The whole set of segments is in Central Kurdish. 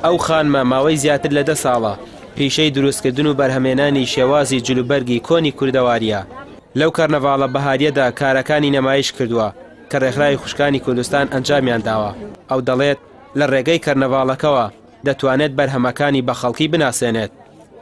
ئەو خانمە ماوەی زیاتر لە دە ساڵە پیشەی دروستکردن و بەرهەمێنانی شێوازی جلوبەرگی کۆنی کوردەوارییە. لەو کەرنەڤاڵە بەهارییەدا کارەکانی نەمایش کردووە کە ڕێکخراوی خوشکانی کوردستان ئەنجامیان داوە. ئەو دەڵێت، لە ڕێگەی کەرنەڤاڵەکەوە دەتوانێت بەرهەمەکانی بە خەڵکی بناسێنێت.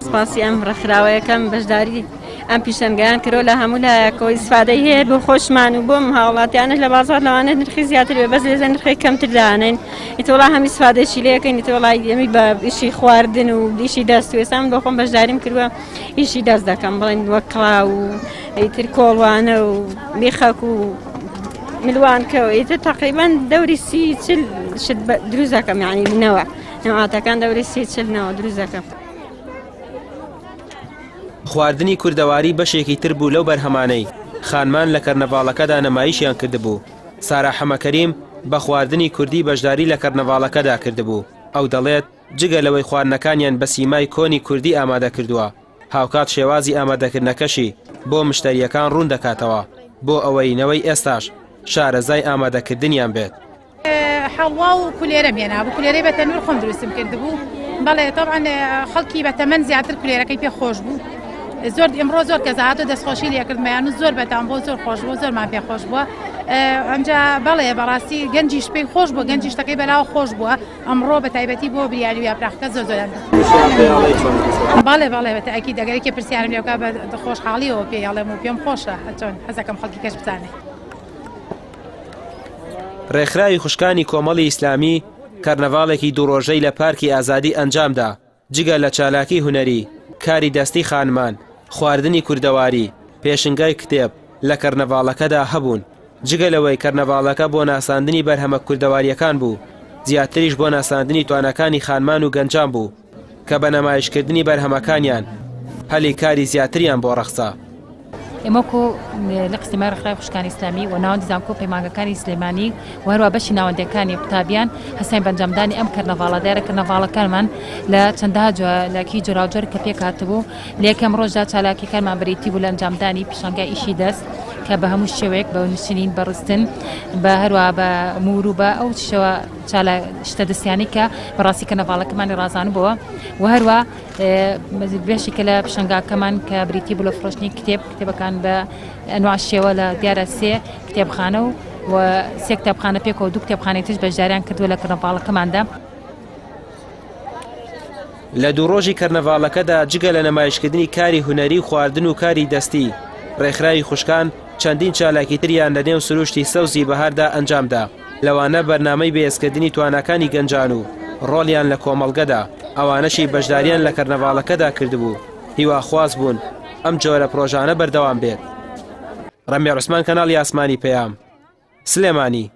سپاسی ئەم ڕێکخراوەیەکەم بەشداری ئەم پیشەنگایان کرۆ لە هەموو لایەکەوە ئیسفادەی هەیە بۆ خۆشمان و بۆم هاوڵاتیانش لە بازار لەوانەیە نرخی زیاتر بێ بەس لێزە نرخی کەمتر دانێن ئیتۆڵا هەمی ئیسفادەشی لەکەین ئیتۆڵای ئەمی بە ئیشی خواردن و ئیشی دەست و ئێستا من بۆ خۆم بەشداریم کردووە ئیشی دەست دەکەم بڵێن وەک کڵاو و ئیتر کۆڵوانە و میخەک و ملوانکە و ئیتر تقریبا دەوری 30 شت دروست دەکەم یعنی نەوە نەواتەکان دەوری 30 نەوە دروست دەکەم. خواردنی کوردەواری بەشێکی تر بوو لەو بەرهەمانەی خانمان لە کەرنەڤاڵەکەدا نەمایشیان کردبوو. سارا حەمەکەریم بە خواردنی کوردی بەشداری لە کەرنەڤاڵەکەدا کردبوو. ئەو دەڵێت، جگە لەوەی خواردنەکانیان بە سیمای کۆنی کوردی ئامادە کردووە، هاوکات شێوازی ئامادەکردنەکەشی بۆ مشتەرییەکان ڕوون دەکاتەوە، بۆ ئەوەی نەوەی ئێستاش شارەزای ئامادەکردنیان بێت. حەڵوا و کولێرەم هێنابوو کولێرەی بە تەنور خۆم دروستم کردبوو بەڵێ تەبعەن خەڵکی بە تەمەن زیاتر کولێرەکەی پێ خۆش بوو زۆر ئمڕۆ زۆر کەس هاتۆ دەستخۆشی لێکردمەیان و زۆر بەتام بۆ زۆر خۆش بوو زۆرمان پێ خۆش بووە ئەمجا بەڵێ بەڕاستی گەنجیش پێی خۆش بوو گەنجی شتەکەی بەلاوە خۆش بووە ئەمڕۆ بە تایبەتی بۆ بریانی و یاپراخەکە زۆر زۆریان بەڵێ بەڵێ بە تەئکید ئەگەر یەکێ پرسیارم لێ بکا بە خۆشحاڵیەوە پێی ئەڵێم و پێم خۆشە چۆن حەزەکەم خەڵکی کەش بزانێ. ڕێکخراوی خوشکانی کۆمەڵی ئیسلامی کەرنەڤاڵێکی دوو ڕۆژەی لە پارکی ئازادی ئەنجامدا، جگە لە چالاکی هونەری، کاری دەستی خانمان، خواردنی کوردەواری، پێشنگای کتێب لە کەرنەڤاڵەکەدا هەبوون. جگە لەوەی کەرنەڤاڵەکە بۆ ناساندنی بەرهەمە کوردەوارییەکان بوو، زیاتریش بۆ ناساندنی تواناکانی خانمان و گەنجان بوو کە بە نەمایشکردنی بەرهەمەکانیان هەلی کاری زیاتریان بۆ ڕەخسا. ئێمە وەکو لقی سلێمانی ڕێکخراوی خوشکانی ئیسلامی و ناوەندی زانکۆ و پەیمانگەکانی سلێمانی و هەروە بەشی ناوەندەکانی قوتابیان هەستاین بە ئەنجامدانی ئەم کەرنەڤاڵە دیارە کەرنەڤاڵەکانمان لە چەندەها چالاکی جۆراوجۆر کە پێکهاتبوو لە یەکەم ڕۆژدا چالاکیەکانمان بریتی بوو لە ئەنجامدانی پیشانگای ئیشی دەست کە بە هەموو شێوەیەک بە نووسین بە ڕستن بە هەروە بە مور و بە ئەو شێوە چالا شتە دەستیانی کە بەڕاستی کەرنەڤاڵەکەمانی ڕازاندبووە و هەروە بەشێکە لە پیشانگاکەمان کە بریتی بوو لە فرۆشتنی کتێب کتێبەکان بە ئەنواع شێوە لە دیارە سێ کتێبخانە و و سێ کتێبخانە پێکەوە دوو کتێبخانەی تریش بەشداریان کردووە لە کەرنەڤاڵەکەماندا. لە دوو ڕۆژی کەرنەڤاڵەکەدا جگە لە نەمایشکردنی کاری هونەری و خواردن و کاری دەستی، ڕێکخراوی خوشکان چەندین چالاکی تریان لە نێو سروشتی سەوزی بەهاردا ئەنجامدا. لەوانە بەرنامەی بەهێزکردنی تواناکانی گەنجان و ڕۆڵیان لە کۆمەڵگەدا، ئەوانەشی بەشداریان لە کەرنەڤاڵەکەدا کردبوو هیواخواز بوون ئەم جۆرە پرۆژانە بەردەوام بێت. ڕەمیار عوسمان کەناڵی ئاسمانی پەیام، سلێمانی.